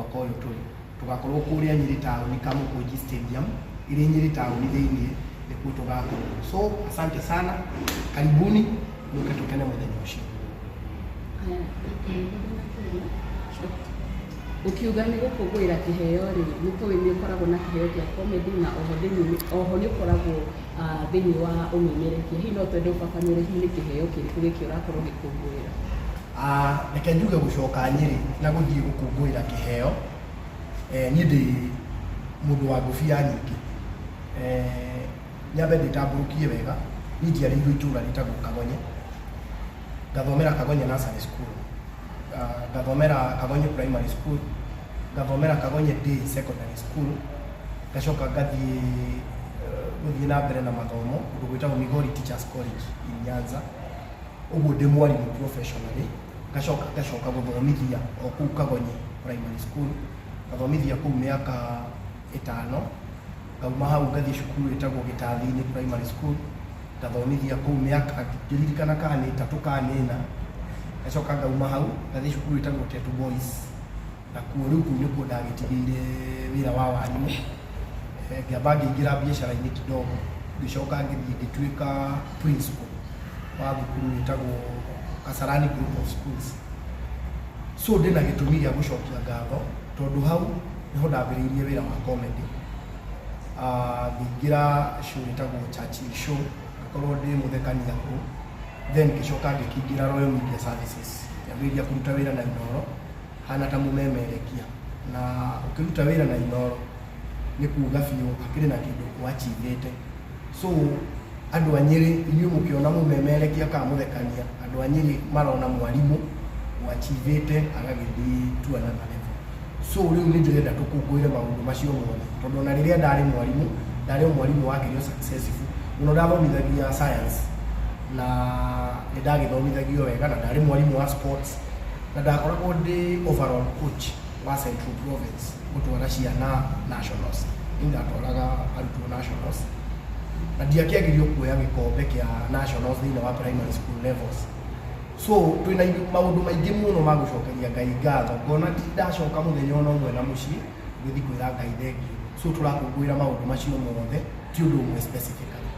Mwaka ũyũ tũrĩ tũgakorwo kũrĩa Nyĩrĩ taũni, Kamũkũnji Stadium ĩrĩ Nyĩrĩ taũni thĩinĩ, nĩkuo tũgakorwo. So asante sana, karibuni, mũke tũkene mũthenya ũcio. Haya, ũkiuga nĩ gũkũngũĩra kĩheo rĩ, nĩ tũĩ nĩ ũkoragwo na kĩheo kĩa comedy na oho thĩinĩ oho nĩ ũkoragwo thĩinĩ wa ũmemerekia. Hihi no twende ũbabanũre hihi nĩ kĩheo kĩrĩkũ gĩkĩ ũrakorwo ũgĩkũngũĩra? Ah, reke njuge gũcoka Nyĩrĩ na gũthiĩ gũkũngũĩra kĩheo, niĩ ndĩ mũndũ wa ngũbia nyingĩ. Nyambe ndĩtambũrũkie wega, niĩ njiarĩirwo itũra rĩtagwo Kagonye, ngathomera Kagonye Nursery School, ngathomera Kagonye Primary School, ngathomera Kagonye Day Secondary School, ngacoka ngathiĩ gũthiĩ na mbere na mathomo kũndũ gwĩtagwo Migori Teachers College in Nyanza. Ũguo ndĩ mwarimũ professionally, ngacoka gũthomithia o kũu Kagonye Primary School, ngathomithia kũu mĩaka 5, ngauma hau ngathiĩ cukuru ĩtagwo Gĩtathi-inĩ Primary School, ngathomithia kũu mĩaka ngĩririkana kana nĩ 3 kana nĩ 4, ngacoka ngauma hau ngathiĩ cukuru ĩtagwo Tetu Boys, nakuo rĩu kũu nĩkuo ndagĩtigĩire wĩra wa warimũ. Ngĩamba ngĩingĩra biacara-inĩ kidogo, ngĩcoka ngĩthiĩ ngĩtuĩka principal wa thukuru ĩtagwo Kasarani Group of Schools. So ndĩna gĩtũmi gĩa gũcokia ngatho tondũ hau nĩho ndambĩrĩirie wĩra wa comedy. Ngĩingĩra show ĩtagwo Churchill Show, ngĩkorwo ndĩ mũthekania kũu, then ngĩcoka ngĩkĩingĩra Royal Media Services, ngĩambĩrĩria kũruta wĩra na Inooro hana ta mũmemerekia. Na ũkĩruta wĩra na Inooro nĩ kuga biũ hakĩrĩ na kĩndũ ũachievĩte. So andũ a Nyĩrĩ, inyuĩ mũkĩona mũmemerekia kana mũthekania, andũ a Nyĩrĩ marona mwarimũ ũachievĩte agagĩthiĩ to another level. So rĩu nĩ ndĩrenda tũkũngũĩre maũndũ macio mothe, tondũ ona rĩrĩa ndarĩ mwarimũ, ndarĩ o mwarimũ wakĩrĩ o successful mũno. Ndathomithagia science na nĩ ndagĩthomithagio wega, na ndarĩ mwarimũ wa sports, na ndakoragwo ndĩ overall coach wa Central Province gũtwara ciana nationals. Niĩ ndatwaraga arutwo nationals na ndiakĩagirio kuoya gĩkombe kĩa nationals thĩinĩ wa primary school levels. So twĩna maũndũ maingĩ mũno ma gũcokeria Ngai ngatho, ngona ndacoka mũthenya ona ũmwe na mũciĩ ngĩthiĩ kwĩra Ngai thengiũ. So tũrakũngũĩra maũndũ macio mothe, ti ũndũ ũmwe specifically.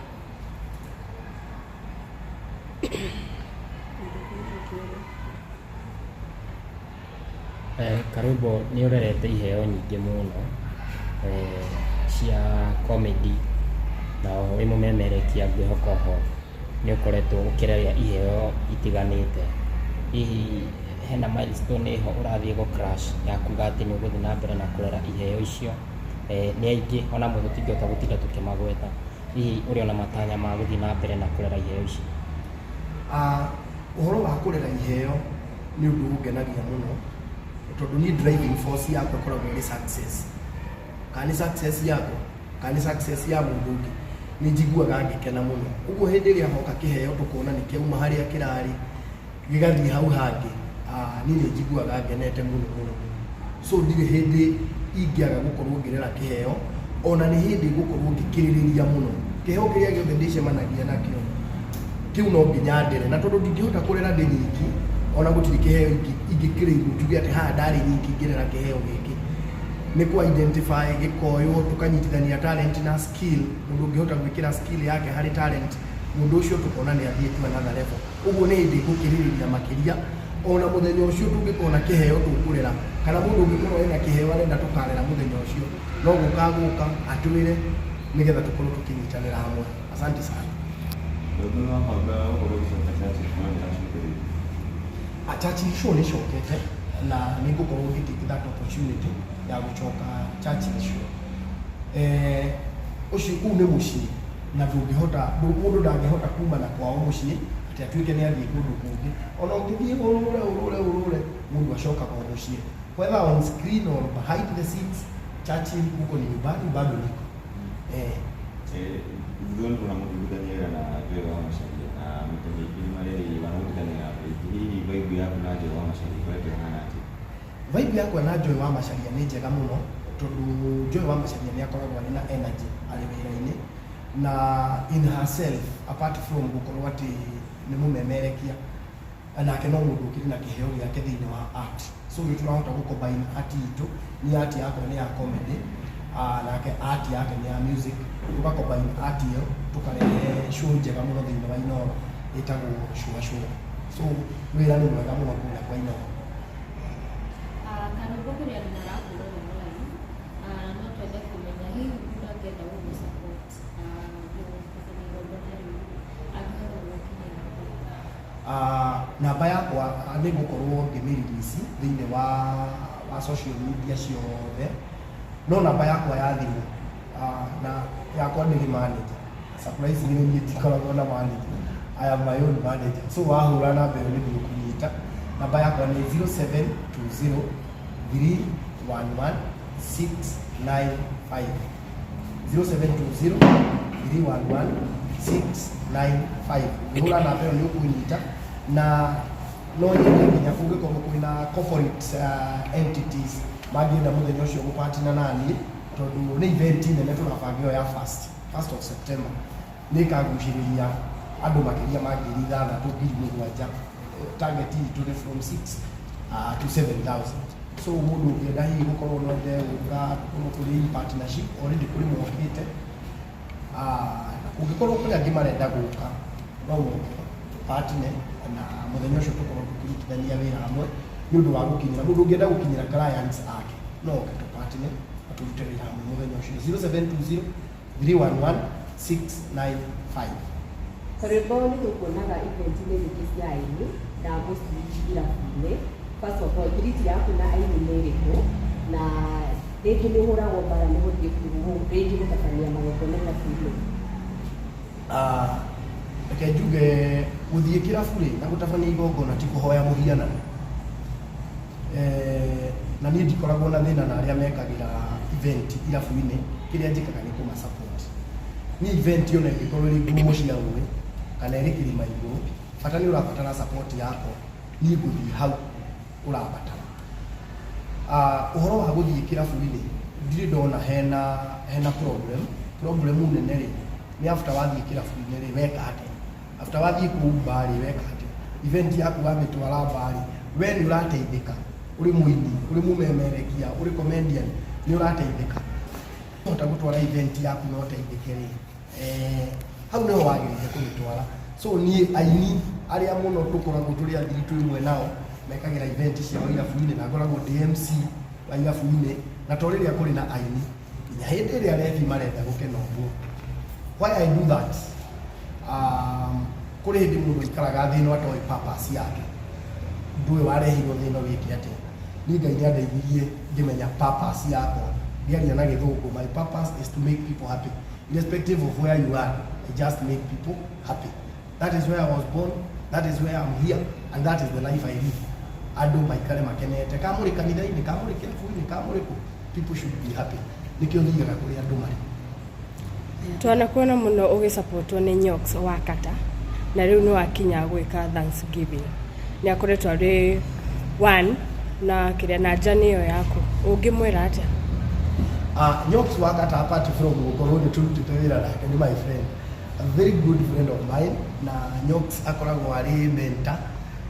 Karũmbo, nĩ ũrerete iheo nyingĩ mũno cia comedy na oho wĩ mũmemerekia, ngwĩhoka oho nĩ ũkoretwo ũkĩrera iheo itiganĩte. Hihi hena milestone ĩho ũrathiĩ gũ crash ya kuga atĩ nĩ ũgũthiĩ na mbere na kũrera iheo icio? Nĩ aingĩ ona amwe tũtingĩhota gũtinda tũkĩmagweta. Hihi ũrĩ ona matanya ma gũthiĩ na mbere na kũrera iheo ici? Ũhoro wa kũrera iheo nĩ ũndũ ũngenagia mũno, tondũ niĩ driving force yakwa ĩkoragwo ĩrĩ success. Kana nĩ success yakwa kana nĩ success ya mũndũ ũngĩ, nĩ njiguaga ngĩkena mũno. Ũguo hĩndĩ ĩrĩa hoka kĩheo tũkona nĩ kĩauma harĩa kĩrarĩ gĩgathiĩ hau hangĩ, niĩ nĩ njiguaga ngenete mũno mũno mũno. So ndirĩ hĩndĩ ingĩaga gũkorwo ngĩrera kĩheo, ona nĩ hĩndĩ ngũkorwo ngĩkĩrĩrĩria mũno. Kĩheo kĩrĩa gĩothe ndĩcemanagia nakĩo kĩu no nginya ndere, na tondũ ndingĩhota kũrera ndĩ nyiki, ona gũtirĩ kĩheo ingĩkĩrĩirwo njuge atĩ haha ndarĩ nyiki ngĩrera kĩheo gĩkĩ. Nĩ kũ identify gĩkoywo, tũkanyitithania talent na skill. Mũndũ ũngĩhota gwĩkĩra skill yake harĩ talent, mũndũ ũcio tũkona nĩ athiĩ to another level. Ũguo nĩ hĩndĩ ngũkĩrĩrĩria makĩria, ona mũthenya ũcio tũngĩkona kĩheo tũkũrera, kana mũndũ ũngĩkorwo ena kĩheo arenda tũkarera mũthenya ũcio, no gũka gũka atwĩre nĩgetha tũkorwo tũkĩnyitanĩra hamwe. Asante sana. Rwĩmbo nĩ wabanga gũkorwo ũgĩcoka Churchill no nĩ ĩracokereirio? Churchill Show nĩ ĩcokete na nĩ ngũkorwo ngĩ take that opportunity ya gũcoka Churchill Show. Ũcio kũu nĩ mũciĩ na ndũngĩhota, mũndũ ndangĩhota kuma na kwao mũciĩ atĩ atuĩke nĩ athiĩ kũndũ kũngĩ. Ona ũngĩthiĩ ũrũre ũrũre ũrũre, mũndũ acokaga o mũciĩ. Whether on screen or behind the scenes, Churchill huko ni nyumbani, bado niko. Ithuĩ nĩ tũramũtigithania wĩra na Joy wa Macharia na maita maingĩ nĩ marerĩire wanamũtigithania na andũ aingĩ. Hihi vibe yaku na Joy wa Macharia ĩkoretwo ĩhana atĩa? Vibe yakwa na Joy wa Macharia nĩ njega mũno, tondũ Joy wa Macharia nĩ akoragwo arĩ na energy arĩ wĩra-inĩ, na in herself, apart from gũkorwo atĩ nĩ mũmemerekia, nake no mũndũ ũkĩrĩ na kĩheo gĩake thĩinĩ wa art. So nĩ tũrahota gũ combine art itũ. Niĩ art yakwa nĩ ya comedy, nake art yake nĩ ya music. Tũga combine art ĩyo, tũkarehe show njega mũno thĩinĩ wa Inooro ĩtagwo Shua Shua. So wĩra nĩ mwega mũno kũrĩa kwa Inooro. Karwĩmbo, kũrĩ andũ marakwĩrora online, no twende kũmenya hihi mũndũ angĩenda gũgũ support gũtabania igongona rĩu, angĩhota gũgũkinyĩra kũ? Namba yakwa nĩ ngũkorwo ngĩmĩ-release thĩinĩ wa social media ciothe, no namba yakwa ya thimũ, na yakwa ndĩrĩ manager. Surprisingly, niĩ ndikoragwo na manager. I am my own manager. So wahũra namba ĩyo nĩ ngũkũnyita. Namba yakwa nĩ 0720 311 695, 0720 311 695. Ũngĩhũra namba ĩyo nĩ ũkũnyita. Na no nyende nginya kũngĩkorwo kwĩna corporate entities mangĩenda mũthenya ũcio gũpatina naniĩ, tondũ nĩ event nene tũrabanga ĩyo ya first of September, nĩ ĩkagucĩrĩria andũ makĩria ma 6,000, 7,000. Target itũ nĩ from 6 to 7000. So mũndũ ũngĩenda hihi gũkorwo no ende gũka tũkorwo tũrĩ in partnership, already kũrĩ mokĩte. Na kũngĩkorwo kũrĩ angĩ marenda gũka, no moke partner na mũthenya ũcio tũkorwo tũkĩrutithania wĩra hamwe nĩ ũndũ wa gũkinyĩra mũndũ ũngĩenda gũkinyĩra clients ake, no oke tũpartner na tũrute wĩra hamwe mũthenya ũcio. 0720 311 695. Karwĩmbo, nĩ tũkuonaga event-inĩ nyingĩ cia aini na mostly irabu-inĩ. First of all, thiriti yaku na aini nĩ ĩrĩkũ? Na rĩngĩ nĩ ũhũragwo mbara nĩ gũthiĩ rĩngĩ gũtabania magongona irabu-inĩ? Reke njuge, gũthiĩ kĩrabu rĩ na gũtabania igongona ti kũhoya mũhianano. Na niĩ ndikoragwo na thĩna na arĩa mekagĩra event irabu-inĩ. Kĩrĩa njĩkaga nĩ kũma support. Niĩ event ona ĩngĩkorwo ĩrĩ ngumo cia rũĩ kana ĩrĩ kĩrĩma igũrũ, bata nĩ ũrabatara support yakwa, niĩ ngũthiĩ hau ũrabatara. Ũhoro wa gũthiĩ kĩrabu-inĩ, ndirĩ ndona hena problem. Problem nene rĩ, nĩ after wathiĩ kĩrabu-inĩ rĩ, weka atĩa? After wathiĩ kũu bar rĩ, weka atĩa? Event yaku wamĩtwara bar rĩ, we nĩ ũrateithĩka? Ũrĩ mũini, ũrĩ mũmemerekia, ũrĩ comedian, nĩ ũrateithĩka? Hota gũtwara event yaku na ũteithĩke rĩ, hau nĩho wagĩrĩire kũmĩtwara. So niĩ aini arĩa mũno tũkoragwo tũrĩ athiritũ ĩmwe nao mekagĩra event ciao irabu-inĩ, na ngoragwo ndĩ MC wa irabu-inĩ, na to rĩrĩa kũrĩ na aini, nginya hĩndĩ ĩrĩa rebi marenda gũkena ũguo. Why I do that? Kũrĩ hĩndĩ mũndũ aikaraga thĩ ĩno atoĩ purpose yake, ndũĩ warehirwo thĩ ĩno wĩke atĩa. Niĩ Ngai nĩ andeithirie ngĩmenya purpose yakwa. Ngĩaria na Gĩthũngũ, my purpose is to make people happy. Irrespective of where you are, I just make people happy. That is where I was born, that is where I'm here, and that is the life I live. Andũ maikare makenete, ka mũrĩ kanitha-inĩ, ka mũrĩ kĩrabu-inĩ, ka mũrĩ kũ, people should be happy. Nĩkĩo thiaga kũrĩa andũ marĩ. Twanakuona mũno ũgĩsupportwo nĩ Nyox wa Kata, na rĩu nĩ wakinya gwĩka Thanksgiving. Nĩ akoretwo arĩ one na kĩrĩa na njani ĩyo yaku, ũngĩmwĩra atĩa? Nyox wa Kata, apart from gũkorwo nĩ tũrutĩte wĩra nake, nĩ my friend, a very good friend of mine. Na Nyox akoragwo arĩ mentor,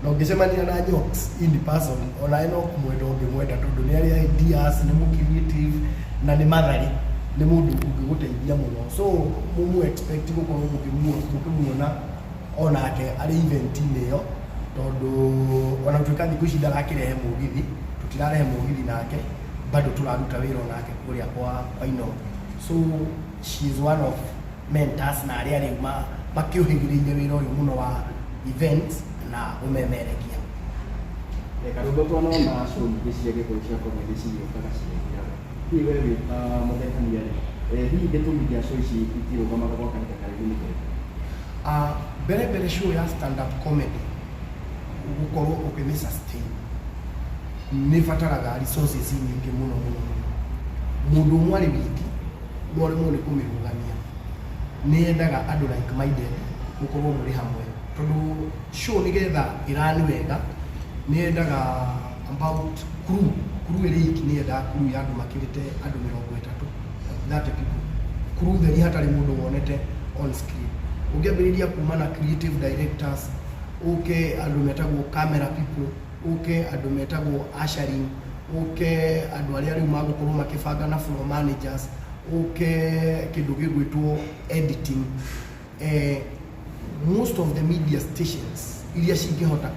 na ũngĩcemania na Nyox in person, onawe no kũmwenda ũngĩmwenda, tondũ nĩ arĩ ideas, nĩ mũ creative na nĩ mathari, nĩ mũndũ ũngĩgũteithia mũno. So mũmũ expect gũkorwo mũkĩmuona onake arĩ event-inĩ ĩyo, tondũ ona gũtuĩka thikũ ici ndarakĩrehe mũgithi, tũtirarehe mũgithi nake, bado tũraruta wĩra onake kũrĩa kwa Inooro. So she is one of mentors na arĩa rĩu makĩũhĩgĩrĩire wĩra ũyũ mũno wa events na ũmemerekia. Karwĩmbo, twanona show nyingĩ cia Gĩkũyũ cia comedy cigĩũkaga cigĩthiraga. Hihi we wĩ ta mũthekania rĩ, hihi gĩtũmi kĩa show ici itirũgamaga gwa kahinda karaihu nĩ kĩrĩkũ? Mbere mbere, show ya stand up comedy gũkorwo ũkĩmĩ sustain nĩ bataraga resources nyingĩ mũno mũno mũno. Mũndũ ũmwe arĩ wiki no aremwo nĩ kũmĩrũgamia. Nĩ yendaga andũ like minded mũkorwo mũrĩ hamwe, tondũ show nĩgetha ĩrani wega nĩ yendaga about crew ĩrĩ iki, nĩ yendaga crew ya andũ makĩrĩte andũ 30, 30 people, crew theri hatarĩ mũndũ wonete on screen. Ũngĩambĩrĩria kuma na creative directors, ũke andũ metagwo camera people. Ũke andũ metagwo ushering, ũke andũ arĩa rĩu magũkorwo makĩbanga na floor managers, ũke kĩndũ gĩgwĩtwo editing. Most of the media stations iria cingĩhota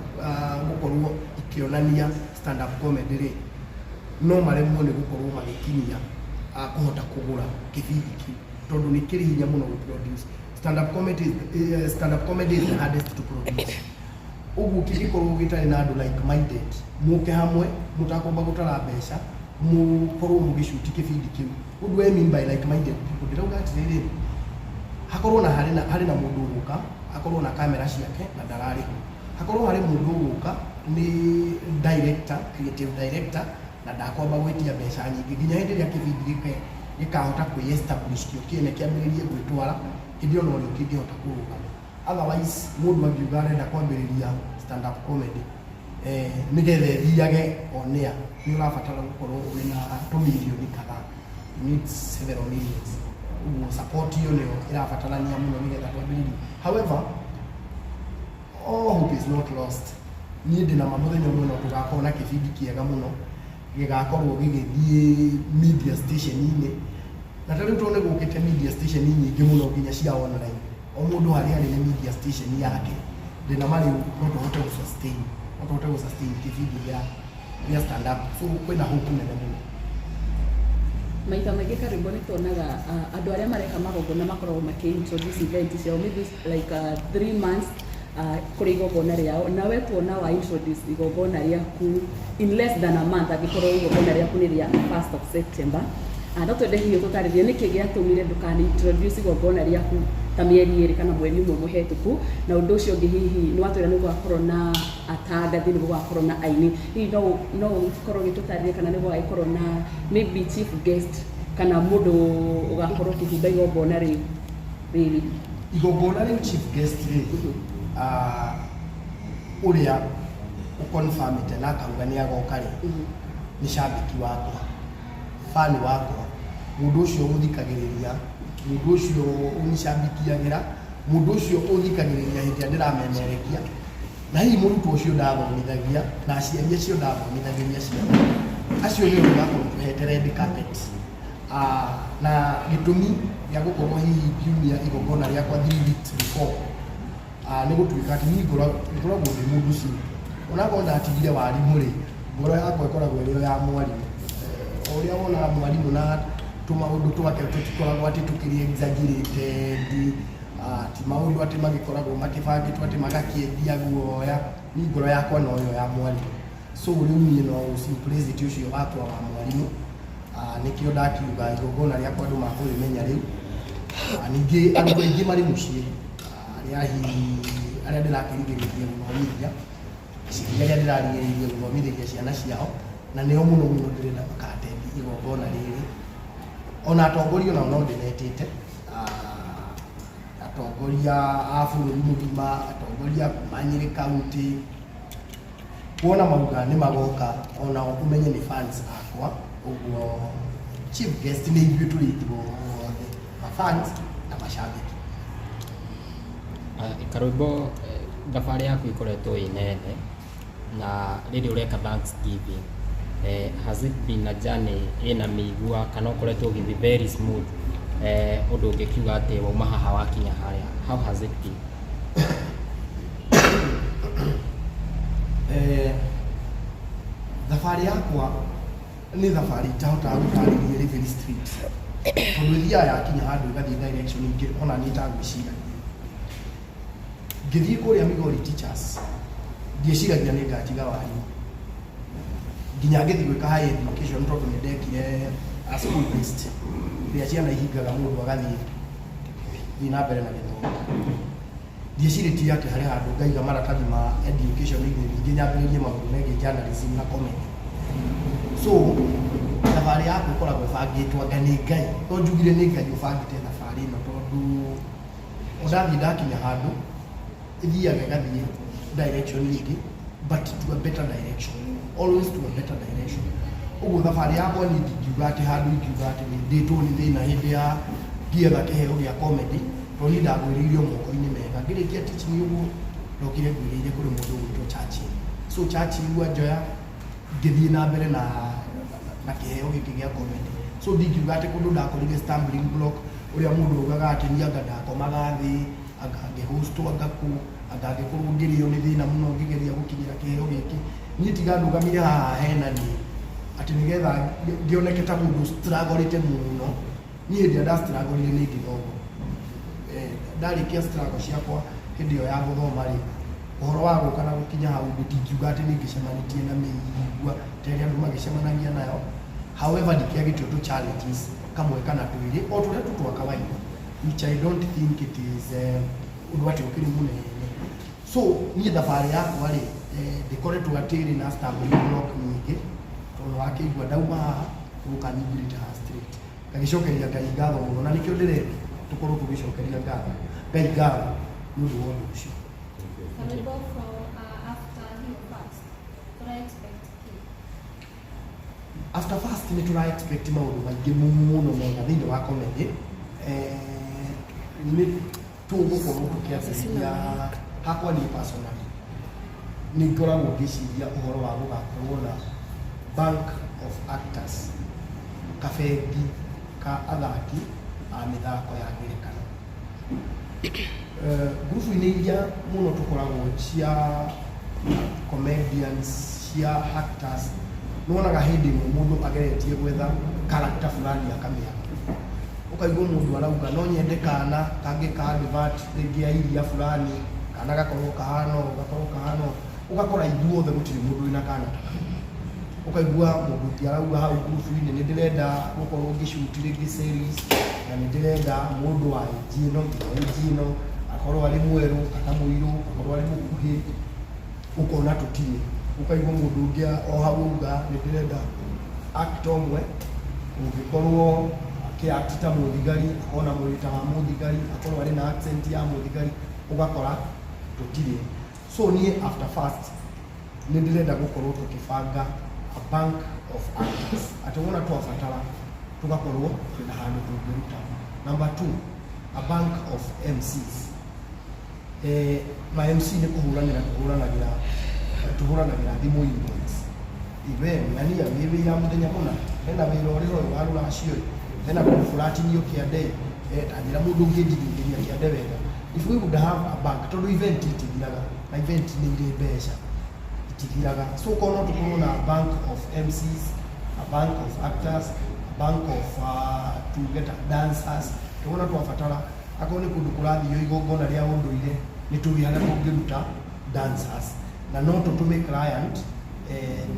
gũkorwo ikĩonania stand up comedy rĩ, no maremwo nĩ gũkorwo magĩkinyia kũhota kũgũra kĩbindi kĩu, tondũ nĩ kĩrĩ hinya mũno gũ produce. Stand up comedy is the hardest to produce. Ũguo kĩngĩkorwo gĩtarĩ na andũ like minded mũke hamwe, mũtakwamba gũtara mbeca, mũkorwo mũgĩcuti kĩbindi kĩu. What do I mean by like minded people? Ndĩrauga atĩrĩrĩ, hakorwo na harĩ na mũndũ ũgũka akorwo na kamera ciake na ndararĩhwo, hakorwo harĩ mũndũ ũgũka nĩ director, creative director, na ndakwamba gwĩtia mbeca nyingĩ nginya hĩndĩ ĩrĩa kĩbindi gĩkahota kwĩ establish kĩo kĩene, kĩambĩrĩrie gwĩtwara. Hĩndĩ ĩyo norĩo kĩngĩhota kũrũgama. Otherwise, mũndũ angiuga arenda kwambĩrĩria stand up comedy nĩgetha ĩthiage on air, nĩ ũrabatara gũkorwo wĩna tũmirioni kadhaa. You need several millions. Ũguo support iyo nĩyo ĩrabatarania mũno nĩgetha twambĩrĩrie. However, all hope is not lost. Niĩ ndĩ na ma mũthenya ũmwe no tũgakorwo na kĩbindi kĩega mũno gĩgakorwo gĩgĩthiĩ media station-inĩ. Na ta rĩu tondũ nĩ gũkĩte media station nyingĩ mũno, nginya cia online, o mũndũ harĩa arĩ nĩ media station yake, ndĩna ma rĩu no tũhote gũ sustain, no tũhote gũ sustain kĩbindi gĩa stand up. So kwĩna hope nene mũno. Maita maingĩ, Karwĩmbo, nĩ tuonaga andũ arĩa mareka magongona makoragwo makĩ introduce event ciao maybe like 3 months kũrĩ igongona rĩao. Nawe tuona wa introduce igongona rĩaku in less than a month, angĩkorwo igongona rĩaku nĩ rĩa 1st of September. No twende hihi ũtũtarĩrie nĩkĩ gĩatũmire ndũkani introduce igongona rĩaku ta mĩeri 2 kana mweri 1 mũhetũku. Na ũndũ ũcio ũngĩ, hihi nĩ watwĩra nĩ gũgakorwo na atangathi, nĩ gũgakorwo na aini, hihi no ũkorwo ũgĩtũtarĩria kana nĩ gũgagĩkorwo na maybe chief guest kana mũndũ ũgakorwo ũkĩhumba igongona rĩu rĩrĩ? Igongona rĩu, chief guest rĩ, ũrĩa ũconfirmĩte na akauga nĩ agoka rĩ, nĩ cambĩki wakwa, fan wakwa, mũndũ ũcio ũthikagĩrĩria, mũndũ ũcio ũnicambikiagĩra, mũndũ ũcio ũthikagĩrĩria hĩndĩ ĩrĩa ndĩramemerekia, na hihi mũrutwo ũcio ndathomithagia na aciari acio ndathomithagĩria ciana, acio nĩo tũgakorwo tũhete red carpet. Na gĩtũmi gĩa gũkorwo hihi ngiumia igongona rĩakwa 3 weeks before nĩ gũtuĩka atĩ niĩ ngoragwo ndĩ mũndũ simple. Onakorwo ndatigire warimũ rĩ, ngoro yakwa ĩkoragwo ĩrĩ o ya mwarimũ. O ũrĩa wonaga mwarimũ na tũmaũndũ twake tũtikoragwo atĩ tũkĩrĩ exaggerated, ti maũndũ atĩ magĩkoragwo makĩbangĩtwo atĩ magakĩendia guoya. Ni ngoro yakwa noyo ya mwarimũ. So rĩu niĩ no simplicity ũcio wakwa wa mwarimũ, nĩkĩo ndakiuga igongona rĩakwa andũ makũrĩmenya rĩu. Ningĩ arutwo aingĩ marĩ mũciĩ, arĩa hihi arĩa ndĩrakĩrigĩrĩria gũthomithia, aciari arĩa ndĩrarigĩrĩria gũthomithĩria ciana ciao, na nĩo mũno mũno ndĩrenda makatendi igongona rĩrĩ. Ona atongoria onao no ndĩmetĩte, atongoria a bũrũri mũgima, atongoria kuma Nyĩrĩ County, kuona mauga nĩ magoka, onao ũmenye nĩ fans akwa. Ũguo chief guest nĩ ithuĩ tũrĩ ithuothe, mafans na macambĩki. Karwĩmbo, thabarĩ yaku ĩkoretwo ĩ nene, na rĩrĩ ũreka Thanksgiving, has it been a journey ĩna mĩigua kana ũkoretwo ũgĩthiĩ very smooth, ũndũ ũngĩkiuga atĩ wauma haha wakinya harĩa? How has it been? Thabarĩ yakwa nĩ thabarĩ itahotaga gũtarĩria, ĩrĩ very straight, tondũ ĩthiaga yakinya handũ ĩgathiĩ direction ingĩ ona niĩ itagwĩciragia. Ngĩthiĩ kũrĩa Migori Teachers, ndieciragia nĩ ngatiga warimũ nginya ngĩthiĩ gwĩka higher education, tondũ nĩ ndekire a school based ĩrĩa ciana ihingaga, mũndũ agathiĩ thiĩ na mbere na gĩthomo. Ndiecirĩtie atĩ harĩ handũ ngaiga maratathi ma education inĩ, ningĩ nyambĩrĩrie maũndũ megiĩ journalism na comedy. So thabarĩ yakwa ĩkoragwo ĩbangĩtwo anga nĩ Ngai, no njugire nĩ Ngai ũbangĩte thabarĩ ĩno, tondũ ndathiĩ ndakinya handũ ĩthiaga ĩgathiĩ direction ĩngĩ, but to a better direction, always to a better direction. Ũguo thabarĩ yakwa niĩ ndingiuga atĩ handũ ingiuga atĩ nĩ ndĩtwo nĩ thĩna hĩndĩ ya ngĩetha kĩheo gĩa comedy, tondũ niĩ ndagwĩrĩirio moko-inĩ mega. Ngĩrĩkia teaching ũguo, ndokire ngwĩrĩire kũrĩ mũndũ ũgwĩtwo Churchill. So Churchill anjoya, ngĩthiĩ na mbere na kĩheo gĩkĩ gĩa comedy. So ndingiuga atĩ kũndũ ndakorire stumbling block, ũrĩa mũndũ augaga atĩ niĩ anga ndakomaga thĩ, anga ngĩhostwo, anga kũ, anga ngĩkorwo ngĩrĩo nĩ thĩna mũno ngĩgeria gũkinyĩra kĩheo gĩkĩ. Niĩ tiga ndũgamire haha hena niĩ atĩ nĩgetha ngĩoneke ta mũndũ struggle mũno. Niĩ hĩndĩ ĩrĩa ndastruggle nĩ ngĩthoma, ndarĩkia struggle ciakwa hĩndĩ ĩyo ya gũthoma rĩ, ũhoro wa gũka na gũkinya hau, ndingiuga atĩ nĩ ngĩcemanĩtie na mĩigua ta ĩrĩa andũ magĩcemanagia nayo. However, ndikĩagĩte tũ challenges kamwe kana twĩrĩ, o tũrĩa tu twa kawaida, which I don't think it is ũndũ atĩ ũkĩrĩ mũnene. So niĩ thabarĩ yakwa rĩ, ndĩkoretwo atĩ ĩrĩ na stumbling block nyingĩ, tondũ wakĩigua ndauma haha gũka nyingĩrĩte haha straight, ngagĩcokeria Ngai ngatho mũno, na nĩkĩo ndĩrenda tũkorwo tũgĩcokeria ngatho Ngai ngatho nĩ ũndũ wa ũndũ ũcio. Can we go from after hiyo first? What I expect kĩ? After first nĩ tũra expect maũndũ maingĩ mũno mega thĩinĩ wa comedy. Nĩ tũgũkorwo tũkĩambĩrĩria, hakwa niĩ personally nĩ ngoragwo ngĩciria ũhoro wa gũgakorwo na bank of actors, kabengi ka athaki a mĩthako ya ngerekano. Ngurubu-inĩ iria mũno tũkoragwo cia comedians, cia actors, nĩwonaga hĩndĩ ĩmwe mũndũ ageretie gwetha character fulani akamĩaga. Ũkaigua mũndũ arauga no nyende kana kangĩ ka advert rĩngĩ ya iria fulani, kana gakorwo kahana ũũ, gakorwo kahana ũũ. Ũgakora ithuothe gũtirĩ mũndũ wĩna kana ta kau. Ũkaigua mũndũ ũngĩ arauga hau ngurubu-inĩ, nĩ ndĩrenda gũkorwo ngĩshoot rĩngĩ series, na nĩ ndĩrenda mũndũ wa age ĩno nginya age ĩno, akorwo arĩ mwerũ kana mũirũ, akorwo arĩ mũkuhĩ. Ũkona tũtirĩ. Ũkaigua mũndũ ũngĩ o hau auga nĩ ndĩrenda actor ũmwe ũngĩkorwo akĩact ta mũthigari, akorwo na mwĩrĩ ta wa mũthigari, akorwo arĩ na accent ya mũthigari. Ũgakora tũtirĩ. So niĩ after first nĩ ndĩrenda gũkorwo tũkĩbanga a bank of actors, atĩ wona twabatara tũgakorwo twĩna handũ tũngĩruta. Number two, a bank of MCs. Ma MC nĩ kũhũranĩra tũhũranagĩra thimũ inbox, iwe ng'ania wĩ wĩra mũthenya mũna, hena wĩra ũrĩ ho wa rũracio, hena kũndũ kũratinio kĩande, ta njĩra mũndũ ũngĩnjithĩria kĩande wega. If we would have a bank, tondũ event itithiraga, na event nĩ irĩ mbeca, itithiraga. So korwo no tũkorwo na bank of MCs, a bank of actors, a bank of tuge ta dancers, tuona twabatara akorwo nĩ kũndũ kũrathio igongona rĩa ũndũire, nĩ tũĩ harĩa tũngĩruta dancers, na no tũtũme client,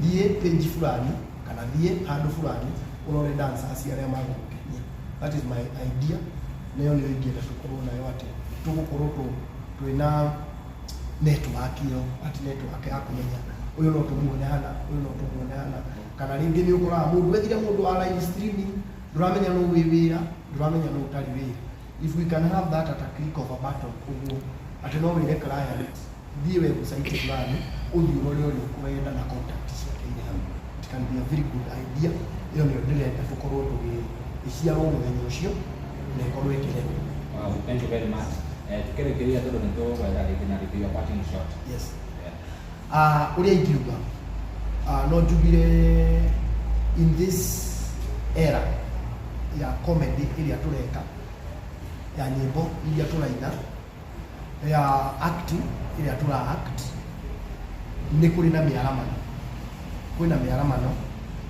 thiĩ page fulani kana thiĩ handũ fulani ũrore dancers arĩa magũgũkenia. That is my idea. Nayo nĩyo ingĩenda tũkorwo nayo, atĩ tũgũkorwo twĩna network ĩyo, atĩ network ya kũmenya ũyũ no tũmuone hana, ũyũ no tũmuone hana. Kana rĩngĩ nĩ ũkoraga mũndũ ethire mũndũ wa live streaming, ndũramenya nũ wĩ wĩra, ndũramenya nũ ũtarĩ wĩra. If we can have that at a click of a button ũguo, atĩ no wĩre client, thiĩ website fulani, ũthiĩ ũrore ũrĩa ũkwenda na contact ciake irĩ hau, it can be a very good idea. Ĩyo nĩyo ndĩrenda tũkorwo tũgĩciarwo mũthenya ũcio na ĩkorwo ĩkĩrerwo. Wow, thank you very much. Tukĩrĩkĩria, tondũ nĩ tũgwetha rĩngĩ na rĩngĩ, your parting shot. Yes. Yeah. Ũrĩa ingiuga, no njugire in this era ya comedy ĩrĩa tũreka, ya nyĩmbo iria tũraina, ya acting ĩrĩa tũra act, nĩ kũrĩ na mĩaramano. Kwĩna mĩaramano,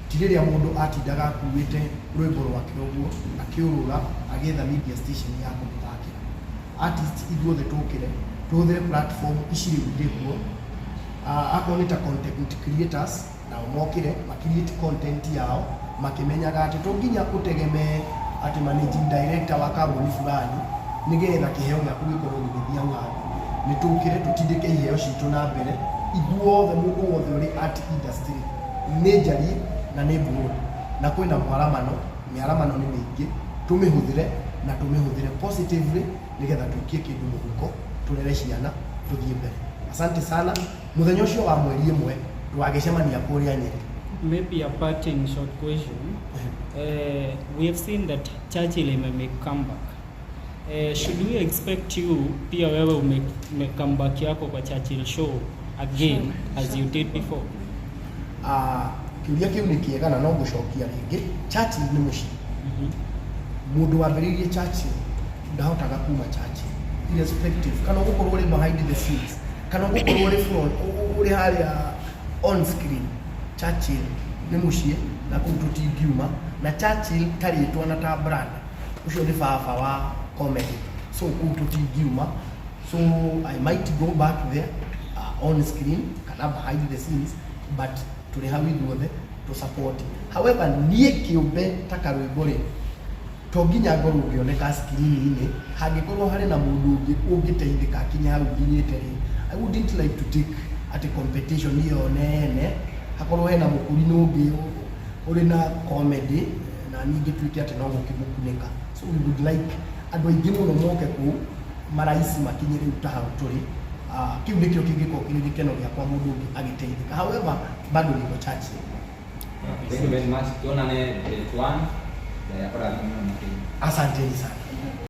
ti rĩrĩa mũndũ atindaga akuĩte rwĩmbo rwake ũguo akĩũrũra agĩetha media station ya kũmũthakĩra. Artist ithuothe tũkĩre tũhũthĩre platform ici rĩu irĩ kuo. Akorwo nĩ ta content creators, nao mokĩre ma create content yao makĩmenyaga atĩ to nginya ũtegemee atĩ managing director wa kambuni fulani nĩgetha kĩheo gĩaku gĩkorwo gĩgĩthiĩ hau handũ. Nĩ tũkĩre tũtindĩke iheo citũ na mbere ithuothe. Mũndũ wothe ũrĩ art industry, nĩ njarie na nĩ broad, na kwĩna mwaramano, mĩaramano nĩ mĩingĩ, tũmĩhũthĩre na tũmĩhũthĩre positively nĩgetha tũikie kĩndũ mũhuko, tũrere ciana, tũthiĩ mbere. Asante sana. Mũthenya ũcio wa 1 tũgagĩcemania kũrĩa Nyĩrĩ. Maybe a parting short question. We have seen that Churchill ime comeback. Should we expect you pia wewe ume comeback yako kwa Churchill Show? again as you did before? Ah, kĩũria kĩu nĩ kĩega na no ngũcokia rĩngĩ. Churchill nĩ mũciĩ. Mũndũ wambĩrĩirie Churchill ndahotaga kuma Churchill, irrespective kana ũgũkorwo ũrĩ behind the scenes kana ũgũkorwo ũrĩ front, ũrĩ harĩa on screen. Churchill nĩ mũciĩ na kũu tũtingiuma na Churchill ta rĩtwa na ta brand, ũcio nĩ baba wa comedy, so kũu tũtingiuma. So I might go back there on screen kana behind the scenes, but tũrĩ hau ithuothe tũ support. However, niĩ kĩũmbe ta karwĩmbo rĩ, to nginya ngorwo ngĩoneka screen-inĩ. Hangĩkorwo harĩ na mũndũ ũngĩ ũngĩteithĩka akinya hau nginyĩte rĩ, I wouldn't like to take atĩ competition ĩyo nene, hakorwo hena mũkũrinũ ũngĩ ũrĩ na comedy na niĩ ngĩtuĩke atĩ no gũkĩmũkunĩka. So we would like andũ aingĩ mũno moke kũu maraici makinye rĩu ta hau tũrĩ. Ah, kĩu nĩkĩo kĩngĩkorwo kĩrĩ gĩkeno gĩakwa, mũndũ ũngĩ agĩteithĩka. However, bado niko Churchill. Thank you very much. Tuonane date 1. Ngai akũrathime mũno makĩria. Asanteni sana.